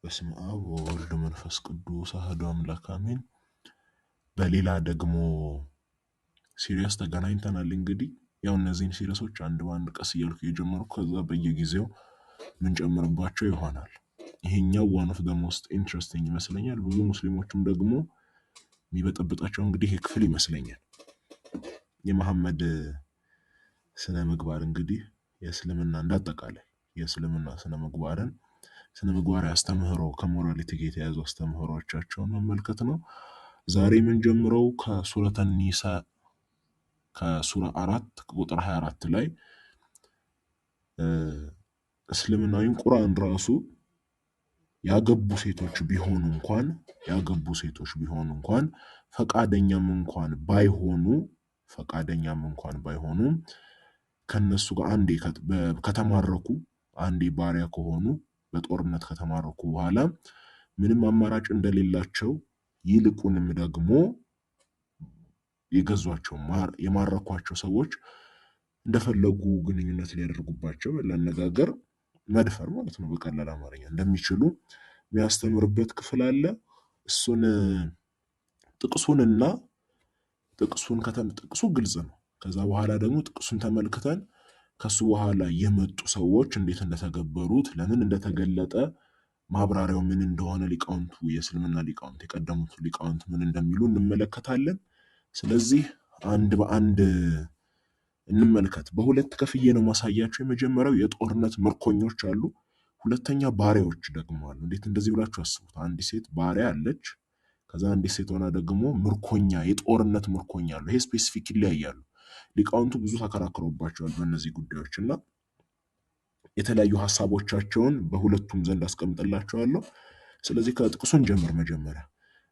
በስመ አብ ወወልድ መንፈስ ቅዱስ አሐዱ አምላክ አሜን። በሌላ ደግሞ series ተገናኝተናል። እንግዲህ ያው እነዚህን series ኦች አንድ በአንድ ቀስ እያልኩ እየጀመርኩ ከዛ በየጊዜው ምንጨምርባቸው ይሆናል። ይሄኛው one of the most interesting ይመስለኛል። ብዙ ሙስሊሞችም ደግሞ የሚበጠብጣቸው እንግዲህ ይሄ ክፍል ይመስለኛል። የመሐመድ ስነ ምግባር እንግዲህ የእስልምና እንዳጠቃላይ የእስልምና ስነ ምግባርን ስነ ምግባራዊ አስተምህሮ ከ morality ጋር የተያዙ አስተምህሮቻቸውን መመልከት ነው። ዛሬ የምንጀምረው ከሱረተ ኒሳ ከሱራ 4 ቁጥር 24 ላይ እስልምና ወይም ቁርአን ራሱ ያገቡ ሴቶች ቢሆኑ እንኳን ያገቡ ሴቶች ቢሆኑ እንኳን ፈቃደኛም እንኳን ባይሆኑ ፈቃደኛም እንኳን ባይሆኑ ከነሱ ጋር አንዴ ከተማረኩ፣ አንዴ ባሪያ ከሆኑ፣ በጦርነት ከተማረኩ በኋላ ምንም አማራጭ እንደሌላቸው፣ ይልቁንም ደግሞ የገዟቸው የማረኳቸው ሰዎች እንደፈለጉ ግንኙነት ሊያደርጉባቸው፣ ለአነጋገር መድፈር ማለት ነው በቀላል አማርኛ፣ እንደሚችሉ የሚያስተምርበት ክፍል አለ። እሱን ጥቅሱንና ጥቅሱን ጥቅሱ ግልጽ ነው። ከዛ በኋላ ደግሞ ጥቅሱን ተመልክተን ከሱ በኋላ የመጡ ሰዎች እንዴት እንደተገበሩት፣ ለምን እንደተገለጠ፣ ማብራሪያው ምን እንደሆነ፣ ሊቃውንቱ የእስልምና ሊቃውንት የቀደሙት ሊቃውንት ምን እንደሚሉ እንመለከታለን። ስለዚህ አንድ በአንድ እንመልከት። በሁለት ከፍዬ ነው ማሳያቸው። የመጀመሪያው የጦርነት ምርኮኞች አሉ። ሁለተኛ ባሪያዎች ደግሞ አሉ። እንዴት እንደዚህ ብላችሁ አስቡት። አንዲት ሴት ባሪያ አለች። ከዛ አንዲት ሴት ሆና ደግሞ ምርኮኛ የጦርነት ምርኮኛ አሉ። ይሄ specific ይለያያሉ። ሊቃውንቱ ብዙ ተከራክረውባቸዋል በእነዚህ ጉዳዮች እና የተለያዩ ሀሳቦቻቸውን በሁለቱም ዘንድ አስቀምጥላቸዋለሁ። ስለዚህ ከጥቅሱ እንጀምር። መጀመሪያ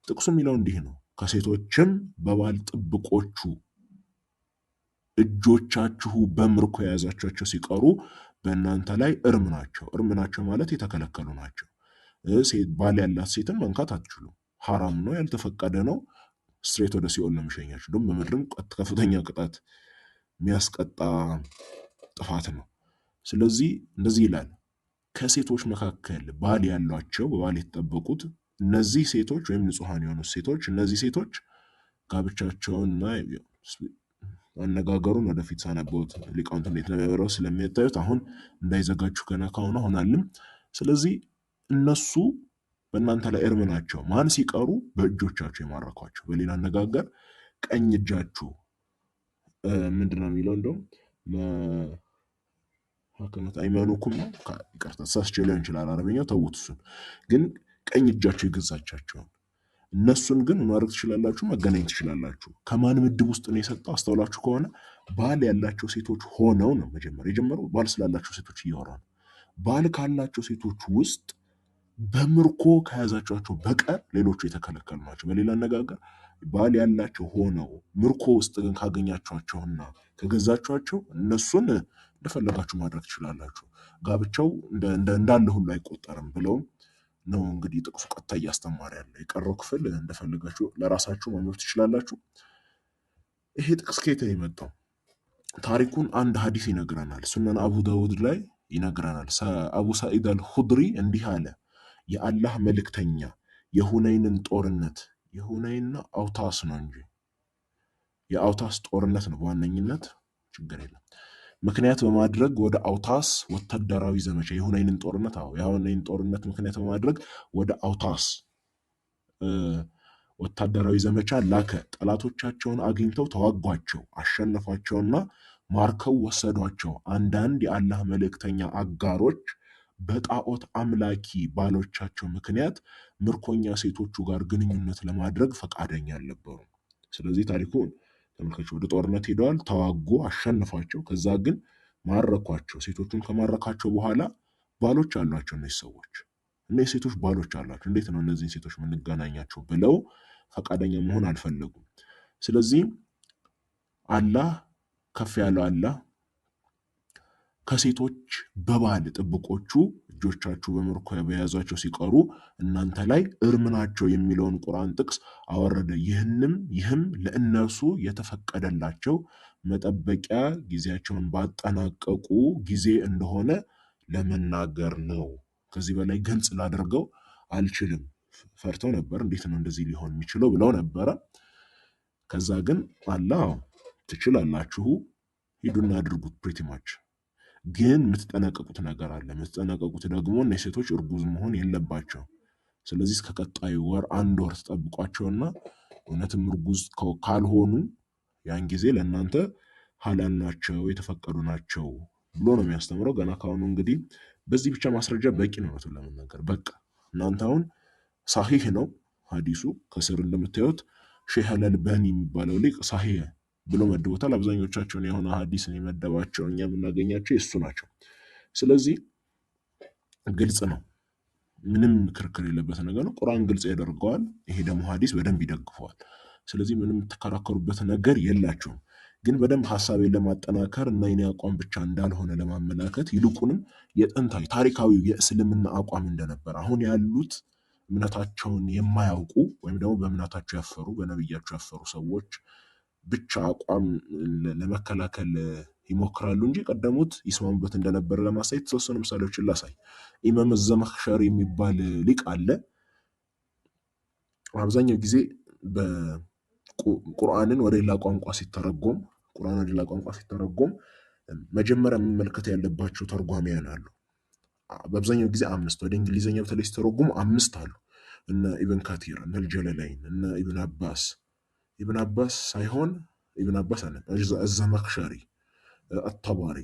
ጥቅሱ የሚለው እንዲህ ነው። ከሴቶችም በባል ጥብቆቹ እጆቻችሁ በምርኮ የያዛችኋቸው ሲቀሩ በእናንተ ላይ እርም ናቸው። እርም ናቸው ማለት የተከለከሉ ናቸው። ባል ያላት ሴትን መንካት አትችሉም። ሐራም ነው፣ ያልተፈቀደ ነው። Straight ወደ ሲኦል ነው የሚሸኛችሁ። ደግሞ በምድርም ከፍተኛ ቅጣት የሚያስቀጣ ጥፋት ነው። ስለዚህ እንደዚህ ይላል። ከሴቶች መካከል ባል ያሏቸው፣ በባል የተጠበቁት እነዚህ ሴቶች ወይም ንጹሐን የሆኑት ሴቶች፣ እነዚህ ሴቶች ጋብቻቸውንና አነጋገሩን ወደፊት ሳነበውት ሊቃውንት እንዴት ነው የሚያበራው ስለሚታዩት አሁን እንዳይዘጋችሁ ገና ካሁኑ አሁን አልም። ስለዚህ እነሱ በእናንተ ላይ እርም ናቸው። ማን ሲቀሩ? በእጆቻቸው የማረኳቸው። በሌላ አነጋገር ቀኝ እጃችሁ ምንድን ነው የሚለው? እንደውም መለከት አይማኑኩም ነው። ይቅርታ ተሳስቼ ሊሆን ይችላል አረበኛው፣ ተዉት እሱን። ግን ቀኝ እጃቸው የገዛቻቸውን እነሱን ግን ማድረግ ትችላላችሁ፣ መገናኘት ትችላላችሁ። ከማን ምድብ ውስጥ ነው የሰጠው? አስተውላችሁ ከሆነ ባል ያላቸው ሴቶች ሆነው ነው መጀመሪያ የጀመረው። ባል ስላላቸው ሴቶች እያወራ ነው። ባል ካላቸው ሴቶች ውስጥ በምርኮ ከያዛቸዋቸው በቀር ሌሎቹ የተከለከሉ ናቸው። በሌላ አነጋገር ባል ያላቸው ሆነው ምርኮ ውስጥ ግን ካገኛችኋቸውና ከገዛችኋቸው እነሱን እንደፈለጋችሁ ማድረግ ትችላላችሁ። ጋብቻው እንዳለ ሁሉ አይቆጠርም ብለውም ነው እንግዲህ ጥቅሱ ቀጥታ እያስተማረ ያለው። የቀረው ክፍል እንደፈለጋችሁ ለራሳችሁ ማንበብ ትችላላችሁ። ይሄ ጥቅስ ከየት ነው የመጣው? ታሪኩን አንድ ሀዲስ ይነግረናል። ሱነን አቡ ዳውድ ላይ ይነግረናል። አቡ ሳኢድ አልኹድሪ እንዲህ አለ። የአላህ መልእክተኛ የሁነይንን ጦርነት፣ የሁነይንና አውታስ ነው እንጂ የአውታስ ጦርነት ነው በዋነኝነት፣ ችግር የለም፣ ምክንያት በማድረግ ወደ አውታስ ወታደራዊ ዘመቻ፣ የሁነይንን ጦርነት፣ አዎ፣ የሁነይን ጦርነት ምክንያት በማድረግ ወደ አውታስ ወታደራዊ ዘመቻ ላከ። ጠላቶቻቸውን አግኝተው ተዋጓቸው፣ አሸነፏቸውና ማርከው ወሰዷቸው። አንዳንድ የአላህ መልእክተኛ አጋሮች በጣዖት አምላኪ ባሎቻቸው ምክንያት ምርኮኛ ሴቶቹ ጋር ግንኙነት ለማድረግ ፈቃደኛ አልነበሩም። ስለዚህ ታሪኩ ተመልካች ወደ ጦርነት ሄደዋል፣ ተዋጉ፣ አሸነፏቸው። ከዛ ግን ማረኳቸው። ሴቶቹን ከማረካቸው በኋላ ባሎች አሏቸው እነዚህ ሰዎች፣ እነዚህ ሴቶች ባሎች አሏቸው። እንዴት ነው እነዚህን ሴቶች የምንገናኛቸው ብለው ፈቃደኛ መሆን አልፈለጉም። ስለዚህ አላህ፣ ከፍ ያለው አላህ፣ ከሴቶች በባል ጥብቆቹ እጆቻችሁ በምርኮ በያዟቸው ሲቀሩ እናንተ ላይ እርም ናቸው የሚለውን ቁርአን ጥቅስ አወረደ። ይህም ለእነርሱ የተፈቀደላቸው መጠበቂያ ጊዜያቸውን ባጠናቀቁ ጊዜ እንደሆነ ለመናገር ነው። ከዚህ በላይ ግልጽ ላደርገው አልችልም። ፈርተው ነበር። እንዴት ነው እንደዚህ ሊሆን የሚችለው ብለው ነበረ። ከዛ ግን አላህ ትችላላችሁ፣ ሂዱና አድርጉት። Pretty much ግን የምትጠነቀቁት ነገር አለ። የምትጠነቀቁት ደግሞ እነዚህ ሴቶች እርጉዝ መሆን የለባቸው። ስለዚህ እስከ ቀጣዩ ወር አንድ ወር ትጠብቋቸውና እውነትም እርጉዝ ካልሆኑ ያን ጊዜ ለእናንተ ሐላል ናቸው፣ የተፈቀዱ ናቸው ብሎ ነው የሚያስተምረው። ገና ካሁኑ እንግዲህ በዚህ ብቻ ማስረጃ በቂ ነው እውነቱን ለመናገር። በቃ እናንተ አሁን ሳሂህ ነው ሀዲሱ፣ ከስር እንደምታዩት ሼህ አልአልባኒ የሚባለው ሊቅ ሳሂህ ብሎ መድቦታል። አብዛኞቻቸውን የሆነ ሀዲስን የመደባቸው እኛ የምናገኛቸው የእሱ ናቸው። ስለዚህ ግልጽ ነው፣ ምንም ክርክር የለበት ነገር ነው። ቁርአን ግልጽ ያደርገዋል። ይሄ ደግሞ ሀዲስ በደንብ ይደግፈዋል። ስለዚህ ምንም የምትከራከሩበት ነገር የላቸውም። ግን በደንብ ሀሳቤን ለማጠናከር እና የኔ አቋም ብቻ እንዳልሆነ ለማመላከት፣ ይልቁንም የጥንታዊ ታሪካዊ የእስልምና አቋም እንደነበር፣ አሁን ያሉት እምነታቸውን የማያውቁ ወይም ደግሞ በእምነታቸው ያፈሩ፣ በነብያቸው ያፈሩ ሰዎች ብቻ አቋም ለመከላከል ይሞክራሉ እንጂ የቀደሙት ይስማሙበት እንደነበረ ለማሳየት የተወሰኑ ምሳሌዎችን ላሳይ። ኢማም ዘመኽሸሪ የሚባል ሊቅ አለ። አብዛኛው ጊዜ ቁርአንን ወደ ሌላ ቋንቋ ሲተረጎም፣ ቁርአን ወደ ሌላ ቋንቋ ሲተረጎም መጀመሪያ መመልከት ያለባቸው ተርጓሚያን አሉ። በአብዛኛው ጊዜ አምስት፣ ወደ እንግሊዝኛ በተለይ ሲተረጉሙ አምስት አሉ። እነ ኢብን ካቲር፣ እነ አልጀለላይን፣ እነ ኢብን አባስ፣ ኢብን አባስ ሳይሆን ኢብን አባስ አለ፣ አዘመኽሸሪ፣ አተባሪ።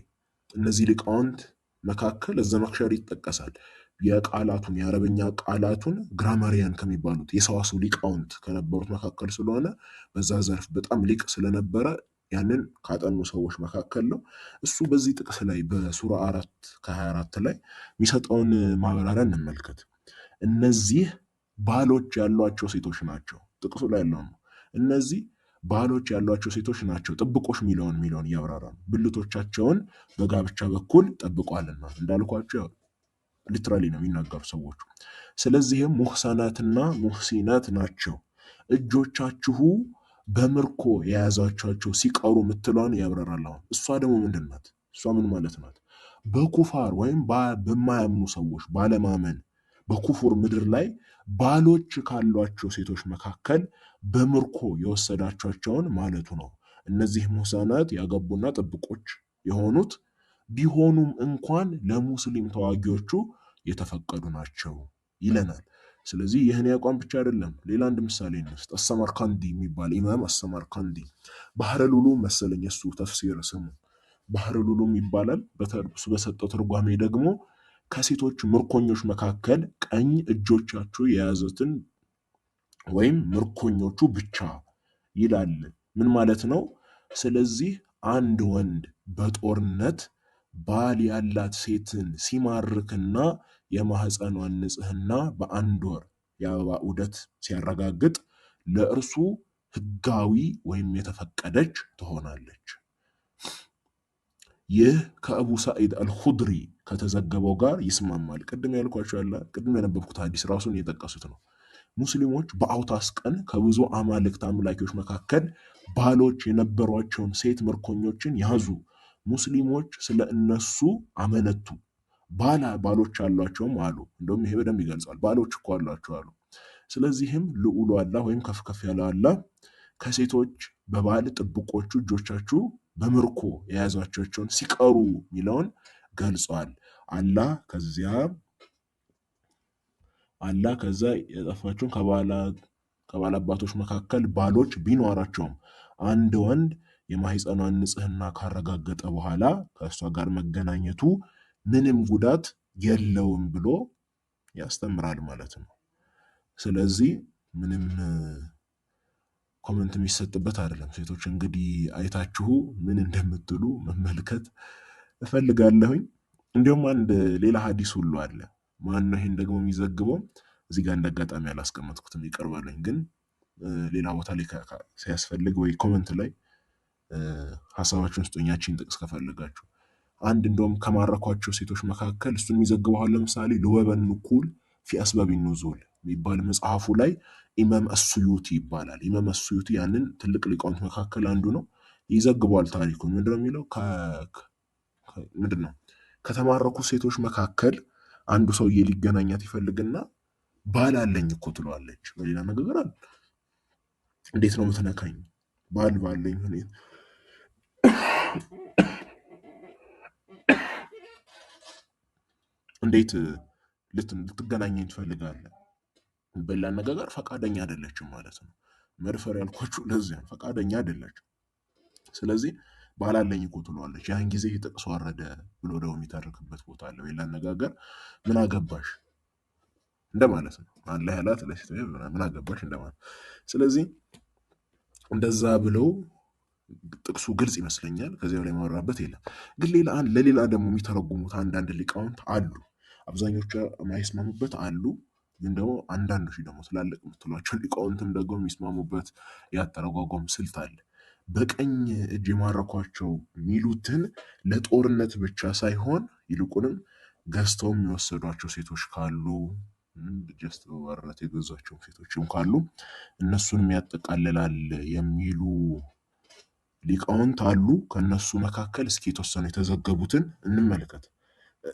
እነዚህ ሊቃውንት መካከል አዘመኽሸሪ ይጠቀሳል። የቃላቱን፣ የአረበኛ ቃላቱን grammarian ከሚባሉት የሰዋስው ሊቃውንት ከነበሩት መካከል ስለሆነ፣ በዛ ዘርፍ በጣም ሊቅ ስለነበረ ያንን ካጠኑ ሰዎች መካከል ነው። እሱ በዚህ ጥቅስ ላይ በሱራ 4 ከ24 ላይ የሚሰጠውን ማብራሪያ እንመልከት። እነዚህ ባሎች ያሏቸው ሴቶች ናቸው። ጥቅሱ ላይ ያለው ነው። እነዚህ ባሎች ያሏቸው ሴቶች ናቸው። ጥብቆች የሚለውን እያብራራ ነው። ብልቶቻቸውን በጋብቻ በኩል ጠብቋልና፣ እንዳልኳቸው literally ነው የሚናገሩ ሰዎቹ። ስለዚህም ሙህሰናትና ሙህሲናት ናቸው። እጆቻችሁ በምርኮ የያዛችኋቸው ሲቀሩ ምትሏን ያብራራል። አሁን እሷ ደግሞ ምንድን ናት? እሷ ምን ማለት ናት? በኩፋር ወይም በማያምኑ ሰዎች፣ ባለማመን በኩፉር ምድር ላይ ባሎች ካሏቸው ሴቶች መካከል በምርኮ የወሰዳቸውን ማለቱ ነው። እነዚህ ሙህሰናት ያገቡና ጥብቆች የሆኑት ቢሆኑም እንኳን ለሙስሊም ተዋጊዎቹ የተፈቀዱ ናቸው ይለናል። ስለዚህ ይህን አቋም ብቻ አይደለም። ሌላ አንድ ምሳሌ እንስጥ። አሰማርካንዲ የሚባል ኢማም፣ አሰማርካንዲ ባህረል ኡሉም መሰለኝ እሱ ተፍሲር ስሙ፣ ባህረል ኡሉም ይባላል። እሱ በሰጠው ትርጓሜ ደግሞ ከሴቶች ምርኮኞች መካከል ቀኝ እጆቻችሁ የያዙትን ወይም ምርኮኞቹ ብቻ ይላል። ምን ማለት ነው? ስለዚህ አንድ ወንድ በጦርነት ባል ያላት ሴትን ሲማርክና የማህፀኗን ንጽህና በአንድ ወር የአበባ ዑደት ሲያረጋግጥ ለእርሱ ህጋዊ ወይም የተፈቀደች ትሆናለች። ይህ ከአቡ ሳኢድ አልኹድሪ ከተዘገበው ጋር ይስማማል። ቅድም ያልኳቸው ያለ ቅድም ያነበብኩት ሐዲስ ራሱን የጠቀሱት ነው። ሙስሊሞች በአውታስ ቀን ከብዙ አማልክት አምላኪዎች መካከል ባሎች የነበሯቸውን ሴት ምርኮኞችን ያዙ። ሙስሊሞች ስለ እነሱ አመነቱ። ባሎች አሏቸውም አሉ። እንደውም ይሄ በደንብ ይገልጻል። ባሎች እኮ አሏቸው አሉ። ስለዚህም ልዑሉ አላህ ወይም ከፍ ከፍ ያለው አላህ ከሴቶች በባል ጥብቆቹ እጆቻችሁ በምርኮ የያዟቸውን ሲቀሩ የሚለውን ገልጿል። አላህ ከዛ የጠፋቸውን ከባላባቶች መካከል ባሎች ቢኖራቸውም አንድ ወንድ የማህፀኗን ንጽህና ካረጋገጠ በኋላ ከእሷ ጋር መገናኘቱ ምንም ጉዳት የለውም ብሎ ያስተምራል ማለት ነው። ስለዚህ ምንም comment የሚሰጥበት አይደለም። ሴቶች እንግዲህ አይታችሁ ምን እንደምትሉ መመልከት እፈልጋለሁኝ። እንዲሁም አንድ ሌላ ሀዲስ ሁሉ አለ። ማን ነው ይሄን ደግሞ የሚዘግበው? እዚህ ጋር እንዳጋጣሚ አላስቀመጥኩትም፣ ይቅር በሉኝ። ግን ሌላ ቦታ ላይ ሲያስፈልግ ወይ comment ላይ ሀሳባችሁን ስጡኝ፣ ያቺን ጥቅስ ከፈለጋችሁ። አንድ እንደውም ከማረኳቸው ሴቶች መካከል እሱን የሚዘግበው አሁን ለምሳሌ ሉበበ ኑቁል ፊ አስባቢ ኑዙል የሚባል መጽሐፉ ላይ ኢማም አሱዩቲ ይባላል። ኢማም አሱዩቲ ያንን ትልቅ ሊቃውንት መካከል አንዱ ነው። ይዘግበዋል ታሪኩን። ምንድነው የሚለው? ምንድን ነው፣ ከተማረኩ ሴቶች መካከል አንዱ ሰውዬ ሊገናኛት ይፈልግና ባል አለኝ እኮ ትለዋለች። በሌላ አነጋገር አለ እንዴት ነው የምትነካኝ? ባል ባለኝ ሁኔታ እንዴት ልትገናኘኝ ትፈልጋለህ? በሌላ አነጋገር ፈቃደኛ አይደለችም ማለት ነው። መድፈር ያልኳችሁ ለዚያ ፈቃደኛ አይደለችም። ስለዚህ ባል አለኝ እኮ ትለዋለች። ያን ጊዜ ጥቅስ ወረደ ብሎ ደግሞ የሚተርክበት ቦታ አለ። በሌላ አነጋገር ምን አገባሽ እንደማለት ነው። አላህ ያላት ለሴት ምን አገባሽ እንደማለት። ስለዚህ እንደዛ ብለው ጥቅሱ ግልጽ ይመስለኛል። ከዚያ ላይ ማወራበት የለም። ግን ሌላ ለሌላ ደግሞ የሚተረጉሙት አንዳንድ ሊቃውንት አሉ። አብዛኞቹ የማይስማሙበት አሉ። ግን ደግሞ አንዳንዶች ደግሞ ትላልቅ የምትሏቸው ሊቃውንትም ደግሞ የሚስማሙበት ያተረጓጓም ስልት አለ። በቀኝ እጅ የማረኳቸው የሚሉትን ለጦርነት ብቻ ሳይሆን ይልቁንም ገዝተው የሚወሰዷቸው ሴቶች ካሉ just በባርነት የገዟቸው ሴቶችም ካሉ እነሱንም ያጠቃልላል የሚሉ ሊቃውንት አሉ። ከነሱ መካከል እስኪ የተወሰኑ የተዘገቡትን እንመልከት።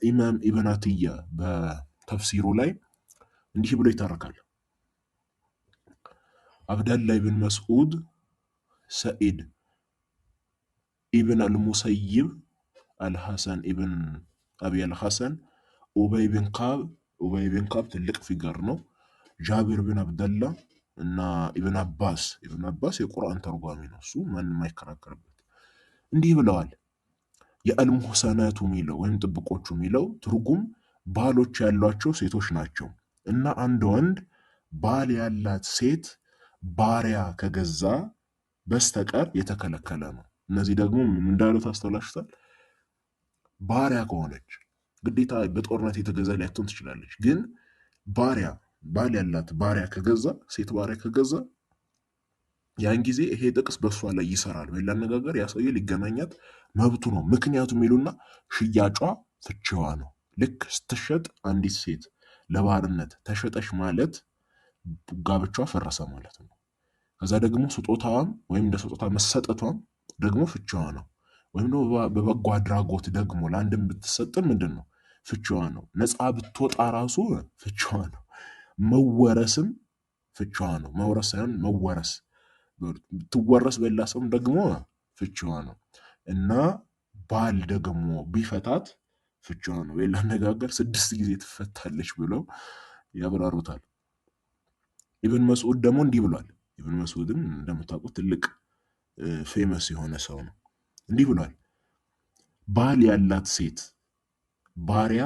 ኢማም ኢብን አትያ በተፍሲሩ ላይ እንዲህ ብሎ ይተርካል። አብደላ ኢብን መስዑድ፣ ሰኢድ ኢብን አልሙሰይብ፣ አልሐሰን ኢብን አቢ አልሐሰን፣ ኡበይ ብን ካብ፣ ኡበይ ብን ካብ ትልቅ figure ነው። ጃቢር ብን አብደላ እና ኢብን አባስ፣ ኢብን አባስ የቁርአን ተርጓሚ ነው። እሱ ማንም አይከራከርበት። እንዲህ ብለዋል። የአልሙህሰናቱ የሚለው ወይም ጥብቆቹ የሚለው ትርጉም ባሎች ያሏቸው ሴቶች ናቸው እና አንድ ወንድ ባል ያላት ሴት ባሪያ ከገዛ በስተቀር የተከለከለ ነው። እነዚህ ደግሞ እንዳሉ ታስተውላችሁታል። ባሪያ ከሆነች ግዴታ በጦርነት የተገዛ ሊያትሆን ትችላለች። ግን ባሪያ ባል ያላት ባሪያ ከገዛ፣ ሴት ባሪያ ከገዛ ያን ጊዜ ይሄ ጥቅስ በእሷ ላይ ይሰራል። በሌላ አነጋገር ያ ሰውዬ ሊገናኛት መብቱ ነው። ምክንያቱም ይሉና ሽያጯ ፍቺዋ ነው። ልክ ስትሸጥ አንዲት ሴት ለባርነት ተሸጠሽ ማለት ጋብቻዋ ፈረሰ ማለት ነው። ከዛ ደግሞ ስጦታዋም ወይም እንደ ስጦታ መሰጠቷም ደግሞ ፍቺዋ ነው። ወይም ደግሞ በበጎ አድራጎት ደግሞ ለአንድም ብትሰጥም ምንድን ነው ፍቺዋ ነው። ነፃ ብትወጣ ራሱ ፍቺዋ ነው። መወረስም ፍቺዋ ነው። መውረስ ሳይሆን መወረስ ብትወረስ በሌላ ሰውም ደግሞ ፍቺዋ ነው። እና ባል ደግሞ ቢፈታት ፍቺዋ ነው። በሌላ አነጋገር 6 ጊዜ ትፈታለች ብለው ያብራሩታል። ኢብን መስዑድ ደግሞ እንዲህ ብሏል። ኢብን መስዑድም እንደምታውቁት ትልቅ famous የሆነ ሰው ነው። እንዲህ ብሏል። ባል ያላት ሴት ባሪያ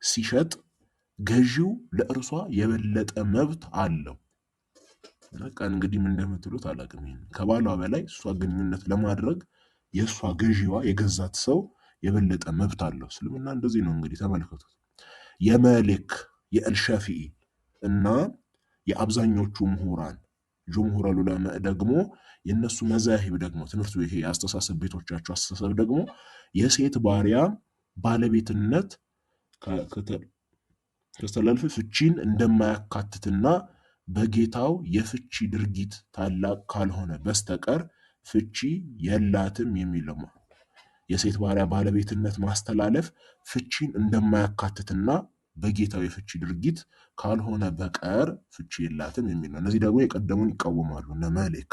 ሲሸጥ ገዢው ለእርሷ የበለጠ መብት አለው። በቃ እንግዲህ ምን እንደምትሉት አላውቅም። ይሄን ከባሏ በላይ እሷ ግንኙነት ለማድረግ የእሷ ገዢዋ የገዛት ሰው የበለጠ መብት አለው። እስልምና እንደዚህ ነው እንግዲህ ተመልከቱት። የማሊክ የአልሻፊኢ እና የአብዛኞቹ ምሁራን ጅምሁር ዑለማ ደግሞ የነሱ መዛሂብ ደግሞ ትምህርቱ ይሄ አስተሳሰብ ቤቶቻቸው አስተሳሰብ ደግሞ የሴት ባሪያ ባለቤትነት ከተላለፈ ፍቺን እንደማያካትትና በጌታው የፍቺ ድርጊት ታላቅ ካልሆነ በስተቀር ፍቺ የላትም የሚለው ነው። የሴት ባሪያ ባለቤትነት ማስተላለፍ ፍቺን እንደማያካትትና በጌታው የፍቺ ድርጊት ካልሆነ በቀር ፍቺ የላትም የሚል ነው። እነዚህ ደግሞ የቀደሙን ይቃወማሉ። እነ ማሊክ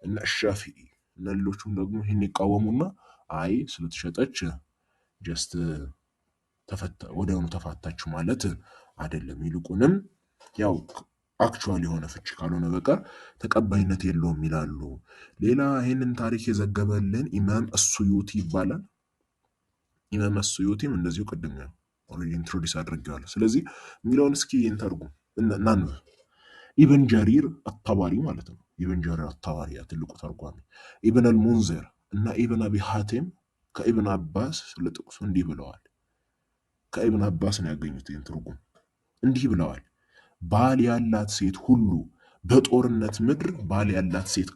እነ ሻፊኢ እነ ሌሎቹም ደግሞ ይህን ይቃወሙና አይ ስለተሸጠች just ተፈታ ወዲያውኑ ተፋታችሁ ማለት አይደለም። ይልቁንም ያው actual የሆነ ፍቺ ካልሆነ በቀር ተቀባይነት የለውም ይላሉ። ሌላ ይህንን ታሪክ የዘገበልን ኢማም አሱዩቲ ይባላል። ኢማም አሱዩቲም እንደዚሁ ቅድም ያው already introduce አድርጌዋለሁ። ስለዚህ የሚለውን እስኪ እንተርጉም እናንብብ። ኢብን ጀሪር አታባሪ ማለት ነው። ኢብን ጀሪር አታባሪ ትልቁ ተርጓሚ፣ ኢብን አልሙንዚር እና ኢብን አቢ ሐቲም ከኢብን አባስ ስለ ጥቅሱ እንዲህ ብለዋል። ከኢብን አባስ ነው ያገኙት ይህን ትርጉም። እንዲህ ብለዋል። ባል ያላት ሴት ሁሉ በጦርነት ምድር ባል ያላት ሴት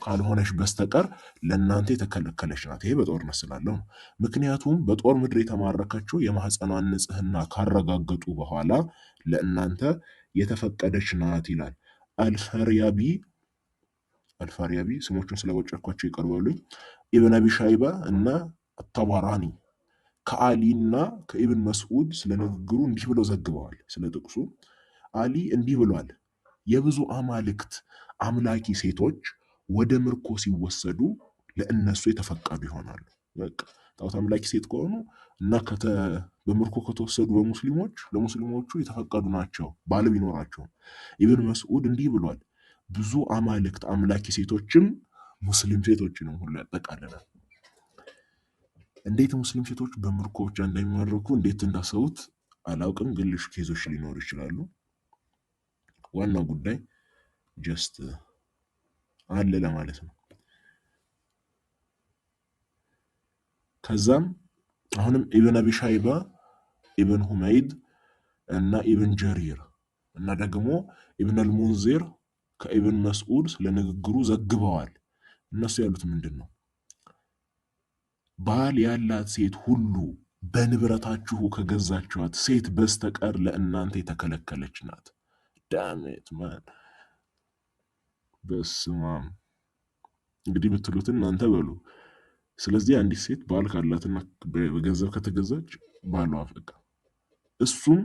ካልሆነች በስተቀር ለእናንተ የተከለከለች ናት። ይሄ በጦርነት ስላለው ነው። ምክንያቱም በጦር ምድር የተማረከችው የማህፀኗን ንጽህና ካረጋገጡ በኋላ ለእናንተ የተፈቀደች ናት ይላል። አልፈርያቢ ስሞቹን ስለቦጨኳቸው ይቀርባሉኝ። ኢብን አቢ ሻይባ እና አታባራኒ ከአሊና ከኢብን መስዑድ ስለ ንግግሩ እንዲህ ብለው ዘግበዋል። ስለ ጥቅሱ አሊ እንዲህ ብሏል፣ የብዙ አማልክት አምላኪ ሴቶች ወደ ምርኮ ሲወሰዱ ለእነሱ የተፈቀዱ ይሆናሉ። በቃ ጣዖት አምላኪ ሴት ከሆኑ እና በምርኮ ከተወሰዱ በሙስሊሞች ለሙስሊሞቹ የተፈቀዱ ናቸው ባል ቢኖራቸውም። ኢብን መስዑድ እንዲህ ብሏል፣ ብዙ አማልክት አምላኪ ሴቶችም ሙስሊም ሴቶችንም ሁሉ ያጠቃልላል። እንዴት ሙስሊም ሴቶች በምርኮ ብቻ እንደሚማረኩ እንዴት እንዳሰቡት አላውቅም፣ ግን ሌሎች case ኦች ሊኖሩ ይችላሉ። ዋናው ጉዳይ just አለ ለማለት ነው። ከዛም አሁንም ኢብን አቢ ሻይባ፣ ኢብን ሁመይድ እና ኢብን ጀሪር እና ደግሞ ኢብን አልሙንዚር ከኢብን መስዑድ ስለ ንግግሩ ዘግበዋል። እነሱ ያሉት ምንድን ነው? ባል ያላት ሴት ሁሉ በንብረታችሁ ከገዛችኋት ሴት በስተቀር ለእናንተ የተከለከለች ናት። Damn it man፣ በስማም። እንግዲህ የምትሉትን እናንተ በሉ። ስለዚህ አንዲት ሴት ባል ካላትና በገንዘብ ከተገዛች ባሏ በቃ እሱም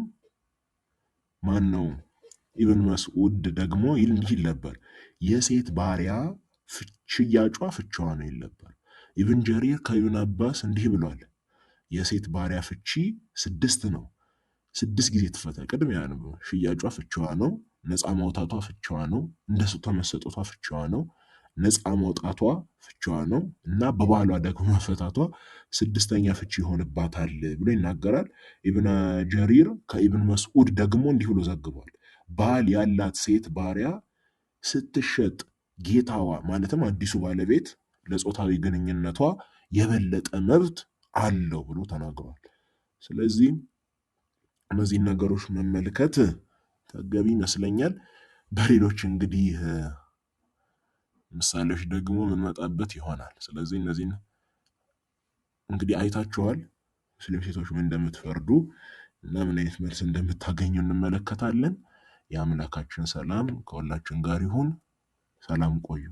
ማን ነው? ኢብን መስዑድ ደግሞ እንዲህ ይል ነበር፣ የሴት ባሪያ ሽያጯ ፍቺዋ ነው ይል ነበር። ኢብን ጀሪር ከኢብን አባስ እንዲህ ብሏል፣ የሴት ባሪያ ፍቺ 6 ነው። 6 ጊዜ ትፈታ። ቅድሚያ ነው ሽያጯ ፍቺዋ ነው፣ ነፃ ማውጣቷ ፍቺዋ ነው፣ እንደ ስጦታ መሰጠቷ ፍቺዋ ነው፣ ነፃ ማውጣቷ ፍቺዋ ነው እና በባሏ ደግሞ መፈታቷ 6ኛ ፍቺ ይሆንባታል ብሎ ይናገራል። ኢብን ጀሪር ከኢብን መስዑድ ደግሞ እንዲህ ብሎ ዘግቧል። ባል ያላት ሴት ባሪያ ስትሸጥ ጌታዋ ማለትም አዲሱ ባለቤት ለጾታዊ ግንኙነቷ የበለጠ መብት አለው ብሎ ተናግሯል። ስለዚህ እነዚህን ነገሮች መመልከት ተገቢ ይመስለኛል። በሌሎች እንግዲህ ምሳሌዎች ደግሞ የምንመጣበት ይሆናል። ስለዚህ እነዚህን እንግዲህ አይታችኋል። ሙስሊም ሴቶች ምን እንደምትፈርዱ እና ምን አይነት መልስ እንደምታገኙ እንመለከታለን። የአምላካችን ሰላም ከሁላችን ጋር ይሁን። ሰላም ቆዩ።